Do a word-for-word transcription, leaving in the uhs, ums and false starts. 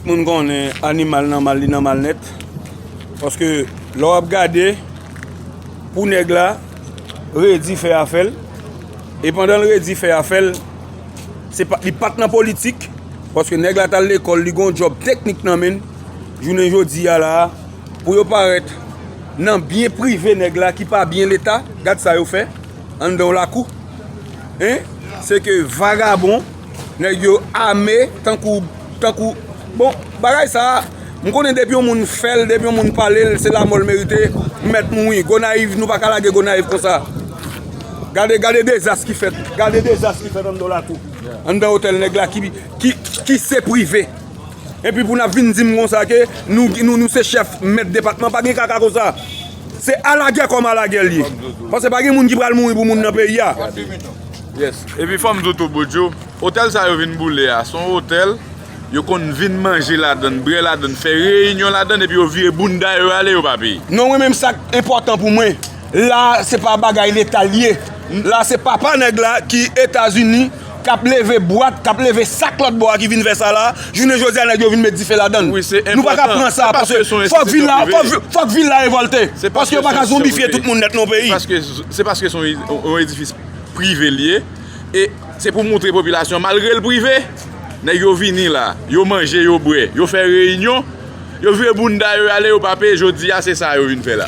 Moun konnen animal nan mal, li nan mal nèt. Paske lè w ap gade, pou nèg la redi fè afè l, e pandan l redi fè afè l, se pa, li pa t nan politik, paske nèg la t al lekòl, li gon djòb teknik nan men l. Jounen jodi a la a, pou yo parèt nan byen prive nèg la ki pa byen Leta, gad sa yo fè anndan yon lakou. Hein? Se ke vagabon, nèg yo ame tankou, tankou, bon, bagay sa a, m konnen depi yon moun fè l, depi yon moun pale l, se lanmò l merite, m mèt mouri. Gonayiv, nou pa ka lage Gonayiv konsa. Gade, gade dezas ki fèt, gade dezas ki fèt anndan lakou, anndan otèl nèg la ki, ki, ki se prive. Epi pou n ap vin di m konsa ke nou, nou, nou se chèf mèt depatman, pa gen kaka konsa. Se alagè kòm alagè l ye. Paske pa gen moun ki pral mouri pou moun nan peyi a. Yes. Epi fò m di w tou, Bodjo, otèl sa yo vin boule a, se yon otèl yo konn vin manje ladann, bwè ladann, fè reyinyon ladann, epi yo vire bounda yo ale, yo pa peye. Non, mwen menm sa k enpòtan pou mwen. La, se pa bagay Leta l ye. La, se papa nèg la ki Etazini, k ap leve bwat, k ap leve sak lòt bò a ki vin fè sa la. Jounen jodi a, nèg yo vin met dife ladann. Nou pa ka pran sa, paske fòk vil la, fòk vil la revòlte. Paske yo pa ka zonbifye tout moun nèt nan yon peyi. Se paske se yon edifis prive l ye. E se pou montre popilasyon, malgre l prive, nèg yo vini la, yo manje, yo bwè, yo fè reyinyon, yo vire bounda yo ale, yo pa peye, jodi a se sa yo vin fè la.